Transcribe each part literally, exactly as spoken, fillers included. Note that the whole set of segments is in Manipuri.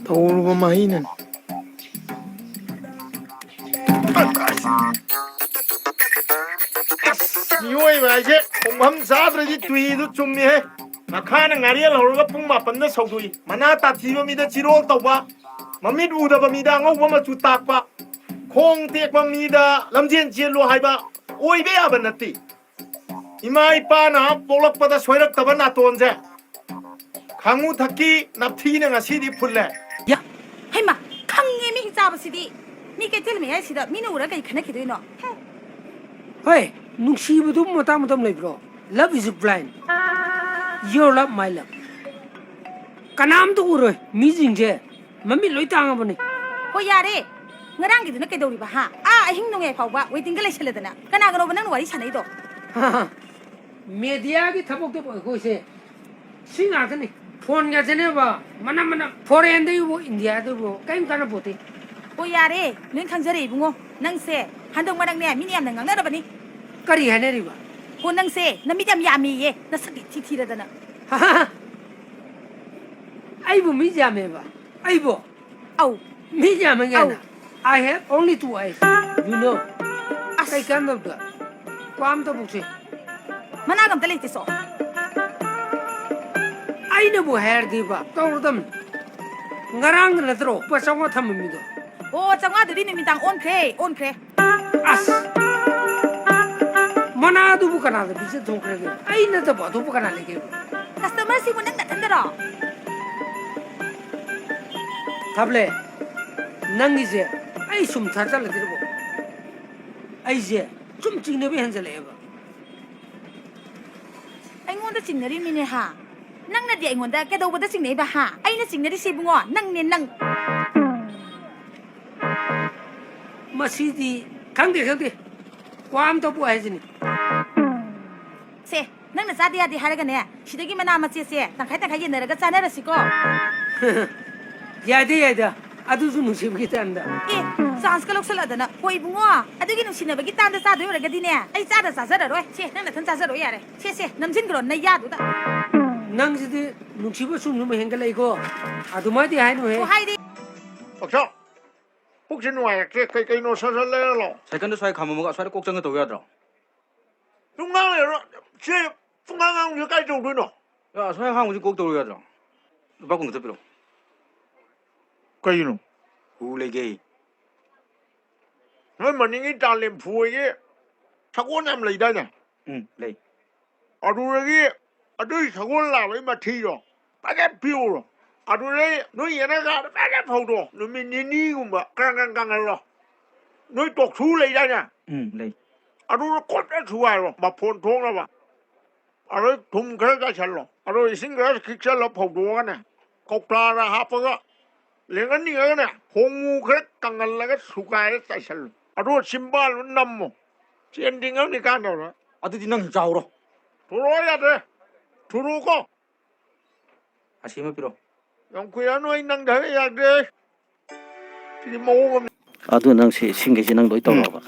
ꯇꯧꯔꯨꯕ ꯃꯍꯩꯅꯅꯤ꯫ ꯑꯁ, ꯃꯤꯑꯣꯏꯕ ꯍꯥꯏꯁꯦ ꯈꯣꯡꯐꯝ ꯆꯥꯗ꯭ꯔꯗꯤ ꯇꯨꯏꯗꯨ ꯆꯨꯝꯃꯤꯍꯦ꯫ ꯃꯈꯥꯅ ꯉꯥꯔꯦꯜ ꯍꯧꯔꯒ ꯄꯨꯡ ꯃꯥꯄꯟꯗ ꯁꯧꯗꯣꯛꯏ, ꯃꯅꯥ ꯇꯥꯊꯤꯕ ꯃꯤꯗ ꯆꯤꯔꯣꯜ ꯇꯧꯕ, ꯃꯃꯤꯠ ꯎꯗꯕ ꯃꯤꯗ ꯑꯉꯧꯕ ꯃꯆꯨ ꯇꯥꯛꯄ, ꯈꯣꯡ ꯇꯦꯛꯄ ꯃꯤꯗ ꯂꯝꯖꯦꯟ ꯆꯦꯜꯂꯨ ꯍꯥꯏꯕ ꯑꯣꯏꯕ ꯌꯥꯕ ꯅꯠꯇꯦ꯫ ꯏꯃꯥ ꯏꯄꯥꯅ ꯄꯣꯛꯂꯛꯄꯗ ꯁꯣꯏꯔꯛꯇꯕ ꯅꯥꯇꯣꯟꯁꯦ ꯈꯥꯉꯨ ꯊꯛꯀꯤ ꯅꯞꯊꯤꯅ ꯉꯁꯤꯗꯤ ꯐꯨꯜꯂꯦ꯫ ꯌꯥ! ꯍꯩꯃꯥ! ꯈꯪꯉꯦ ꯃꯤ ꯆꯥꯕꯁꯤꯗꯤ! ꯃꯤ ꯀꯩꯊꯦꯜ ꯃꯌꯥꯏꯁꯤꯗ ꯃꯤꯅ ꯎꯔ ꯀꯩ ꯈꯟꯅꯈꯤꯗꯣꯏꯅꯣ? ꯍꯝ! ꯍꯣꯏ, ꯅꯨꯡꯁꯤꯕꯗꯨ ꯃꯇꯥꯡ ꯃꯇꯝ ꯂꯩꯕ꯭ꯔꯣ? Love is blind. Your love, my love. ꯀꯅꯥꯝꯇ ꯎꯔꯣꯏ꯫ ꯃꯤꯁꯤꯡꯁꯦ ꯃꯃꯤꯠ ꯂꯣꯏ ꯇꯥꯡꯉꯕꯅꯤ꯫ ꯍꯣꯏ, ꯌꯥꯔꯦ꯫ ꯉꯔꯥꯡꯒꯤꯗꯨꯅ ꯀꯩꯗꯧꯔꯤꯕ, ꯍꯥ? ꯑꯥ, ꯑꯍꯤꯡ ꯅꯣꯡꯌꯥꯏ ꯐꯥꯎꯕ waitingꯒ ꯂꯩꯁꯜꯂꯗꯅ꯫ ꯀꯅꯥꯒꯅꯣꯕ ꯅꯪꯅ ꯋꯥꯔꯤ ꯁꯥꯟꯅꯩꯗꯣ? ꯃꯦꯗꯤꯌꯥꯒꯤ ꯊꯕꯛꯇꯕꯨ ꯑꯩꯈꯣꯏꯁꯦ ꯁꯤ ꯉꯥꯛꯇꯅꯤ꯫ ꯐꯣꯟꯒꯁꯦꯅꯦꯕ, ꯃꯅꯝ ꯃꯅꯝ, ꯐꯣꯔꯦꯟꯗꯩꯕꯨ ꯏꯟꯗꯤꯌꯥꯗꯕꯨ ꯀꯔꯤꯝ ꯀꯥꯟꯅꯄꯣꯠꯇꯦ꯫ ꯍꯣꯏ, ꯌꯥꯔꯦ꯫ ꯂꯣꯏ ꯈꯪꯖꯔꯦ, ꯏꯕꯨꯡꯉꯣ꯫ ꯅꯪꯁꯦ ꯍꯟꯗꯛ ꯃꯔꯛꯅꯦ, ꯃꯤꯅ ꯌꯥꯝꯅ ꯉꯥꯡꯅꯔꯕꯅꯤ꯫ ꯀꯔꯤ ꯍꯥꯏꯅꯔꯤꯕ? ꯍꯣ, ꯅꯪꯁꯦ ꯅꯃꯤꯠ ꯌꯥꯝ ꯌꯥꯝꯃꯤꯌꯦ, ꯅꯁꯛ ꯏꯊꯤ ꯊꯤꯔꯗꯅ꯫ ꯑꯩꯕꯨ ꯃꯤ ꯌꯥꯝꯃꯦꯕ? ꯑꯩꯕꯨ? ꯑꯧ꯫ ꯃꯤ ꯌꯥꯝꯃꯦ ꯀꯥꯏꯅ? ꯑꯧ꯫ I have only two eyes, you know. ꯑꯁ꯫ ꯀꯩ ꯀꯥꯟꯗꯕꯗ? ꯀ꯭ꯋꯥ ꯑꯝꯇ ꯄꯨꯁꯤ꯫ ꯃꯅꯥꯒ ꯑꯝꯇ ꯂꯩꯇꯦ ꯁꯣ꯫ ꯑꯩꯅꯕꯨ ꯍꯥꯏꯔꯗꯤꯕ, ꯇꯧꯔꯗꯝꯅꯤ꯫ ꯉꯔꯥꯡꯗ ꯅꯠꯇ꯭ꯔꯣ ꯂꯨꯄꯥ ꯆꯥꯝꯃꯉꯥ ꯊꯝꯃꯝꯃꯤꯗꯣ? ꯑꯣ, ꯆꯥꯝꯃꯉꯥꯗꯨꯗꯤ ꯅꯨꯃꯤꯗꯥꯡ ꯑꯣꯟꯈ꯭ꯔꯦ, ꯑꯣꯟꯈ꯭ꯔꯦ꯫ ꯑꯁ! ꯃꯅꯥꯗꯨꯕꯨ ꯀꯅꯥꯗ ꯄꯤꯖꯊꯣꯛꯈ꯭ꯔꯒꯦ? ꯑꯩ ꯅꯠꯇꯕ ꯑꯇꯣꯞꯄ ꯀꯅꯥ ꯂꯩꯒꯦꯕ? Customerꯁꯤꯕꯨ ꯅꯪ ꯅꯊꯟꯗꯔꯣ? ꯊꯥꯕꯂꯦ, ꯅꯪꯒꯤꯁꯦ ꯑꯩ ꯁꯨꯝ ꯊꯥꯖꯜꯂꯗ꯭ꯔꯕꯣ? ꯑꯩꯁꯦ ꯁꯨꯝ ꯆꯤꯡꯅꯕ ꯍꯦꯟꯖꯜꯂꯛꯑꯦꯕ꯫ ꯑꯩꯉꯣꯟꯗ ꯆꯤꯡꯅꯔꯤꯃꯤꯅꯦ ꯍꯥ? ꯅꯪꯅꯗꯤ ꯑꯩꯉꯣꯟꯗ ꯀꯩꯗꯧꯕꯗ ꯆꯤꯡꯅꯩꯕ ꯍꯥ? ꯑꯩꯅ ꯆꯤꯡꯅꯔꯤꯁꯦ ꯏꯕꯨꯡꯉꯣ, ꯅꯪꯅꯦ ꯅꯪ꯫ ꯃꯁꯤꯗꯤ ꯈꯪꯗꯦ, ꯈꯪꯗꯦ꯫ ꯀ꯭ꯋꯥ ꯑꯝꯇ ꯄꯨ ꯍꯥꯏꯁꯤꯅꯤ꯫ ꯁꯦ, ꯅꯪꯅ ꯆꯥꯗ ꯌꯥꯗꯦ ꯍꯥꯏꯔꯒꯅꯦ, ꯁꯤꯗꯒꯤ ꯃꯅꯥ ꯃꯆꯦꯠꯁꯦ ꯇꯪꯈꯥꯏ ꯇꯪꯈꯥꯏ ꯌꯦꯟꯅꯔꯒ ꯆꯥꯅꯔꯁꯤꯀꯣ꯫ ꯌꯥꯏꯗ, ꯌꯥꯏꯗ꯫ ꯑꯗꯨꯁꯨ ꯅꯨꯡꯁꯤꯕꯒꯤ ꯇꯥꯏꯝꯗ꯫ ꯑꯦ, chanceꯀ ꯂꯧꯁꯜꯂꯛꯑꯗꯅ꯫ ꯍꯣꯏ ꯏꯕꯨꯡꯉꯣ, ꯑꯗꯨꯒꯤ ꯅꯨꯡꯁꯤꯅꯕꯒꯤ ꯇꯥꯏꯝꯗ ꯆꯥꯗꯣꯏ ꯑꯣꯏꯔꯒꯗꯤꯅꯦ, ꯑꯩ ꯆꯥꯗ ꯆꯥꯖꯔꯔꯣꯏ꯫ ꯁꯦ, ꯅꯪ ꯅꯊꯟ ꯆꯥꯖꯔꯣ ꯌꯥꯔꯦ꯫ ꯁꯦ, ꯁꯦ, ꯅꯝꯖꯤꯟꯈ꯭ꯔꯣ ꯅꯌꯥꯗꯨꯗ꯫ ꯅꯪꯁꯤꯗꯤ ꯅꯨꯡꯁꯤꯕ ꯁꯨꯝ ꯁꯨꯝ ꯍꯦꯟꯒꯠꯂꯛꯏꯀꯣ꯫ ꯑꯗꯨꯃꯥꯏꯗꯤ ꯍꯥꯏꯅꯨꯍꯦ꯫ ꯄꯛꯁꯥꯎ, ꯄꯨꯛꯁꯦ ꯅꯨꯡꯉꯥꯏꯔꯛꯇ꯭ꯔꯦ꯫ ꯀꯩ ꯀꯩꯅꯣ ꯁꯠ ꯁꯠ ꯂꯩꯔ ꯂꯥꯛꯑꯣ꯫ ꯁꯥꯏꯀꯜꯗꯣ ꯁ꯭ꯋꯥꯏ ꯈꯥꯝꯃꯝꯃꯒ ꯑꯁ꯭ꯋꯥꯏꯗ ꯀꯣꯛ ꯆꯪꯉ ꯇꯧ ꯌꯥꯗ꯭ꯔꯣ? ꯁꯨꯝ ꯉꯥꯡ ꯂꯩꯔꯣ꯫ ꯁꯦ ꯄꯨꯡꯉꯥꯡ ꯉꯥꯡꯕꯁꯦ ꯀꯥꯏ ꯇꯧꯗꯣꯏꯅꯣ? ꯑ, ꯑꯁ꯭ꯋꯥꯏ ꯑꯍꯥꯡꯕꯁꯤ ꯀꯣꯛ ꯇꯧꯔꯨ ꯌꯥꯗ꯭ꯔꯣ? ꯂꯨꯄꯥ ꯀꯨꯟ ꯈꯛꯇ ꯄꯤꯔꯛꯑꯣ꯫ ꯀꯩꯒꯤꯅꯣ? ꯍꯨ ꯂꯩꯒꯦ꯫ ꯅꯣꯏ ꯃꯅꯤꯡꯒꯤ ꯇꯥꯂꯦꯝ ꯐꯨ ꯍꯣꯏꯒꯤ ꯁꯒꯣꯜ ꯌꯥꯝ ꯂꯩꯗꯥꯏꯅꯦ? ꯎꯝ, ꯂꯩ꯫ ꯑꯗꯨꯗꯒꯤ ꯑꯗꯨꯒꯤ ꯁꯒꯣꯜ ꯂꯥꯕꯒꯤ ꯃꯊꯤꯗꯣ ꯐꯖꯅ ꯄꯤꯎꯔꯣ꯫ ꯑꯗꯨꯗꯩ ꯅꯣꯏ ꯌꯦꯅꯈꯥꯗꯣ ꯐꯖꯅ ꯐꯧꯗꯣ ꯅꯨꯃꯤꯠ ꯅꯤꯅꯤꯒꯨꯝꯕ ꯀ꯭ꯔꯪ ꯀ꯭ꯔꯪ ꯀꯪꯍꯜꯂꯣ꯫ ꯅꯣꯏ ꯇꯣꯛꯊꯨ ꯂꯩꯗꯥꯏꯅꯦ? ꯎꯝ, ꯂꯩ꯫ ꯑꯗꯨꯗꯣ ꯀꯨꯞꯅ ꯁꯨꯒꯥꯏꯔꯣ ꯃꯐꯣꯟ ꯊꯣꯛꯅꯕ꯫ ꯑꯗꯩ ꯊꯨꯝ ꯈꯔ ꯆꯥꯏꯁꯜꯂꯣ꯫ ꯑꯗꯣ ꯏꯁꯤꯡ ꯈꯔ ꯈꯤꯛꯆꯜꯂ ꯐꯧꯗꯣꯛꯑꯒꯅꯦ, ꯀꯧꯇꯥꯗ ꯍꯥꯞꯄꯒ ꯂꯦꯡꯍꯟꯅꯤꯡꯉꯒꯅꯦ, ꯍꯣꯡꯉꯨ ꯈꯔ ꯀꯪꯍꯜꯂꯒ ꯁꯨꯒꯥꯏꯔ ꯆꯥꯏꯁꯜꯂꯨ꯫ ꯑꯗꯨꯒ ꯆꯤꯝꯕꯥꯜꯗ ꯅꯝꯃꯣ꯫ ꯆꯦꯟꯗꯤꯡꯉꯝꯅꯤ ꯀꯥꯟꯗꯧꯔ꯫ ꯑꯗꯨꯗꯤ ꯅꯪ ꯆꯥꯎꯔꯣ꯫ ꯊꯨꯔꯛꯑꯣ ꯌꯥꯗ꯭ꯔꯦ꯫ ꯊꯨꯔꯛꯎꯀꯣ꯫ ꯑꯁꯤ ꯑꯃ ꯄꯤꯔꯛꯑꯣ꯫ ꯌꯥꯝ ꯀꯨꯏꯔꯅꯨ ꯑꯩ ꯅꯪꯗ ꯍꯥꯏꯔꯛ ꯌꯥꯗ꯭ꯔꯦ꯫ ꯁꯤꯗꯤ ꯃꯑꯣꯡ ꯑꯃ꯫ ꯑꯗꯨ ꯅꯪ ꯁꯤ ꯁꯤꯡꯈꯩꯁꯤ ꯅꯪ ꯂꯣꯏ ꯎꯝ꯫ ꯇꯧꯔꯛꯑꯕ?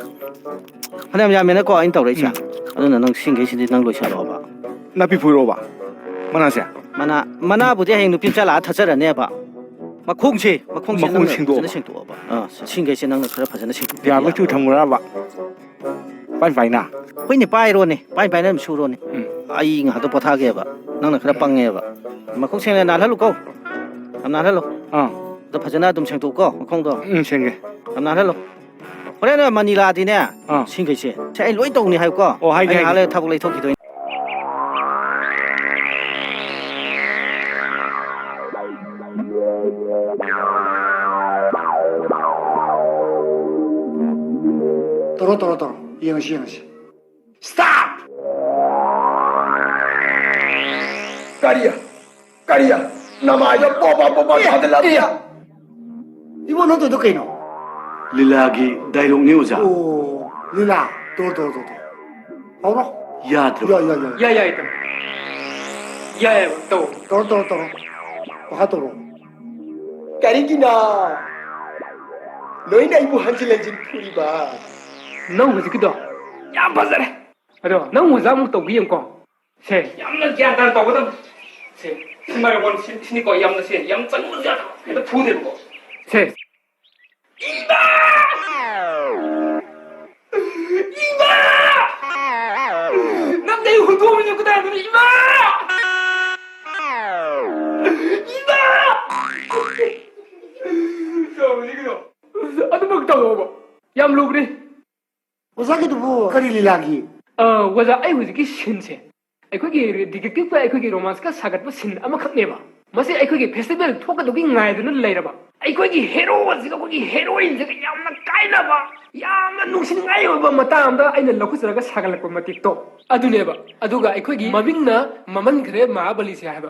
ꯐꯅꯌꯥꯝ ꯌꯥꯝꯃꯦꯅꯀꯣ ꯑꯩꯅ ꯇꯧꯔꯛꯏꯁꯦ꯫ ꯎꯝ꯫ ꯑꯗꯨꯅ ꯅꯪ ꯁꯤꯡꯈꯩꯁꯤꯗꯤ ꯅꯪ ꯂꯣꯏꯁꯜꯂꯛꯑꯣꯕ꯫ ꯅꯥꯄꯤ ꯐꯣꯏꯔꯛꯑꯣꯕ? ꯃꯅꯥꯁꯦ? ꯃꯅꯥ, ꯃꯅꯥꯕꯨꯗꯤ ꯍꯌꯦꯡ ꯅꯨꯄꯤ ꯃꯆꯥ ꯂꯥꯛꯑ ꯊꯠꯆꯔꯅꯦꯕ꯫ ꯃꯈꯣꯡꯁꯦ, ꯃꯈꯣꯡꯁꯦ ꯃꯈꯣꯡ ꯅꯪꯅ ꯁꯦꯡꯗꯣꯛꯑꯣꯕ꯫ ꯐꯖꯅ ꯁꯦꯡꯇꯣꯛꯑꯣꯕ꯫ ꯑꯥ, ꯁꯤꯡꯈꯩꯁꯦ ꯅꯪꯅ ꯈꯔ ꯐꯖꯅ ꯁꯦꯡꯇꯣꯛꯄꯤꯕ ꯌꯥꯕ ꯆꯨ ꯌꯥꯔꯣꯏ꯫ ꯊꯝꯃꯨꯔꯕ? ꯄꯥꯏ ꯄꯥꯏꯅ? ꯍꯣꯏꯅꯦ, ꯄꯥꯏꯔꯣꯅꯦ꯫ ꯄꯥꯏ ꯄꯥꯏꯅ ꯑꯗꯨꯝ ꯁꯨꯔꯣꯅꯦ꯫ ꯎꯝ꯫ ꯑꯩ ꯉꯥꯏꯍꯥꯛꯇ ꯄꯣꯊꯥꯒꯦꯕ꯫ ꯅꯪꯅ ꯈꯔ ꯄꯪꯉꯦꯕ꯫ ꯃꯈꯣꯡ ꯁꯦꯡꯅ ꯅꯥꯜꯍꯜꯂꯨꯀꯣ꯫ ꯌꯥꯝ ꯅꯥꯜꯍꯜꯂꯣ꯫ ꯑꯥ꯫ ꯑꯗꯣ ꯐꯖꯅ ꯑꯗꯨꯝ ꯁꯦꯡꯇꯣꯛꯎꯀꯣ ꯃꯈꯣꯡꯗꯣ꯫ ꯎꯝ, ꯁꯦꯡꯒꯦ꯫ ꯌꯥꯝ ꯅꯥꯜꯍꯜꯂꯣ꯫ ꯍꯣꯔꯦꯟ ꯃꯅꯤ ꯂꯥꯛꯑꯗꯤꯅꯦ, ꯑꯥ꯫ ꯁꯤꯡꯈꯩꯁꯦ꯫ ꯁꯦ, ꯑꯩ ꯂꯣꯏ ꯇꯧꯅꯤ ꯍꯥꯏꯌꯨꯀꯣ꯫ ꯑꯣ, ꯍꯥꯏꯒꯦ, ꯑꯩ ꯉꯥꯏꯍꯥꯛ ꯍꯥꯏꯒꯦ꯫ ꯂꯩꯔ ꯊꯕꯛ ꯂꯩꯊꯣꯛꯈꯤꯗꯣꯏꯅꯤ꯫ ꯇꯧꯔꯣ, ꯇꯧꯔꯣ, ꯇꯧꯔꯣ꯫ ꯌꯦꯡꯉꯁꯤ, ꯌꯦꯡꯉꯁꯤ꯫ Stop! ꯀꯔꯤ? ꯀꯔꯤ? ꯅꯃꯥꯏꯗ ꯄꯣꯄ ꯄꯣꯄ ꯑꯦ, ꯊꯥꯖꯤꯜꯂꯛꯑꯕ? ꯑꯦ꯫ ꯏꯕꯣ, ꯅꯪ ꯇꯧꯔꯤꯗꯣ ꯀꯩꯅꯣ? ꯂꯤꯂꯥꯒꯤ dialogue ꯅꯤ, ꯑꯣꯖꯥ꯫ ꯑꯣ, ꯂꯤꯂꯥ꯫ ꯇꯧꯔꯣ, ꯇꯧꯔꯣ, ꯇꯧꯔꯣ, ꯇꯧꯔꯣ꯫ ꯍꯧꯔꯣ꯫ ꯌꯥꯗ꯭ꯔꯣ? ꯌꯥꯏ, ꯌꯥꯏ, ꯌꯥꯏ꯫ ꯌꯥꯏ, ꯌꯥꯏ, ꯇꯧ꯫ ꯌꯥꯏ, ꯌꯥꯏ, ꯇꯧ꯫ ꯇꯧꯔꯣ, ꯇꯧꯔꯣ, ꯇꯧꯔꯣ꯫ ꯃꯈꯥ ꯇꯧꯔꯣ꯫ ꯀꯔꯤꯒꯤꯅꯣ? ꯂꯣꯏꯅ ꯑꯩꯕꯨ ꯍꯟꯖꯤꯟ ꯍꯟꯖꯤꯟ ꯐꯨꯔꯤꯕ? ꯅꯪ ꯍꯧꯖꯤꯛꯀꯤꯗꯣ ꯌꯥꯝ ꯐꯖꯔꯦ꯫ ꯑꯗꯣ ꯅꯪ ꯑꯣꯖꯥ ꯑꯃꯨꯛ ꯇꯧꯒꯦ ꯌꯦꯡꯉꯨꯀꯣ꯫ ꯁꯦ, ꯌꯥꯝꯅ ꯒ꯭ꯌꯥꯟ ꯇꯥꯅ ꯇꯧꯒꯗꯕ꯫ ꯁꯦ, ꯁꯤ ꯃꯥꯏ ꯋꯥꯟ ꯁꯤ-, ꯁꯤꯅꯤꯀꯣ, ꯌꯥꯝꯅ ꯁꯦ, ꯌꯥꯝ ꯆꯪꯕꯁꯨ ꯌꯥꯗꯕ, ꯍꯦꯛꯇ ꯐꯨꯗꯦꯕꯀꯣ꯫ ꯁꯦ꯫ ꯏꯃꯥ! ꯏꯃꯥ! ꯅꯪꯗꯤ ꯑꯩ ꯍꯨꯟꯗꯣꯛꯑꯝꯃꯤꯁꯦ ꯀꯗꯥꯏꯗꯅꯣ, ꯏꯃꯥ! ꯏꯃꯥ! ꯇꯧꯔꯤꯁꯤ ꯀꯩꯅꯣ? ꯑꯗꯨꯃꯛ ꯇꯧꯔꯣꯕ꯫ ꯌꯥꯝ ꯂꯨꯕꯅꯤ꯫ ꯑꯣꯖꯥꯒꯤꯗꯨꯕꯨ ꯀꯔꯤ ꯂꯤꯂꯥꯒꯤ? ꯑ, ꯑꯣꯖꯥ, ꯑꯩ ꯍꯧꯖꯤꯛꯀꯤ ꯁꯤꯟꯁꯦ ꯑꯩꯈꯣꯏꯒꯤ detective-ꯀ ꯑꯩꯈꯣꯏꯒꯤ romance-ꯀ ꯁꯥꯒꯠꯄ ꯁꯤꯟ ꯑꯃꯈꯛꯅꯦꯕ꯫ ꯃꯁꯤ ꯑꯩꯈꯣꯏꯒꯤ festival ꯊꯣꯛꯀꯗꯧꯒꯤ ꯉꯥꯏꯗꯨꯅ ꯂꯩꯔꯕ꯫ ꯑꯩꯈꯣꯏꯒꯤ hero ꯑꯁꯤꯒ ꯑꯩꯈꯣꯏꯒꯤ heroine-ꯁꯤꯒ ꯌꯥꯝꯅ ꯀꯥꯏꯅꯕ, ꯌꯥꯝꯅ ꯅꯨꯡꯁꯤꯅꯤꯡꯉꯥꯏ ꯑꯣꯏꯕ ꯃꯇꯥꯡ ꯑꯃꯗ ꯑꯩꯅ ꯂꯧꯈꯠꯆꯔꯒ ꯁꯥꯒꯠꯂꯛꯄ ꯃꯇꯤꯛꯇꯣ ꯑꯗꯨꯅꯦꯕ꯫ ꯑꯗꯨꯒ ꯑꯩꯈꯣꯏꯒꯤ ꯃꯃꯤꯡꯅ ꯃꯃꯟ ꯈꯔꯦ ꯃꯍꯥꯕꯂꯤꯁꯦ ꯍꯥꯏꯕ꯫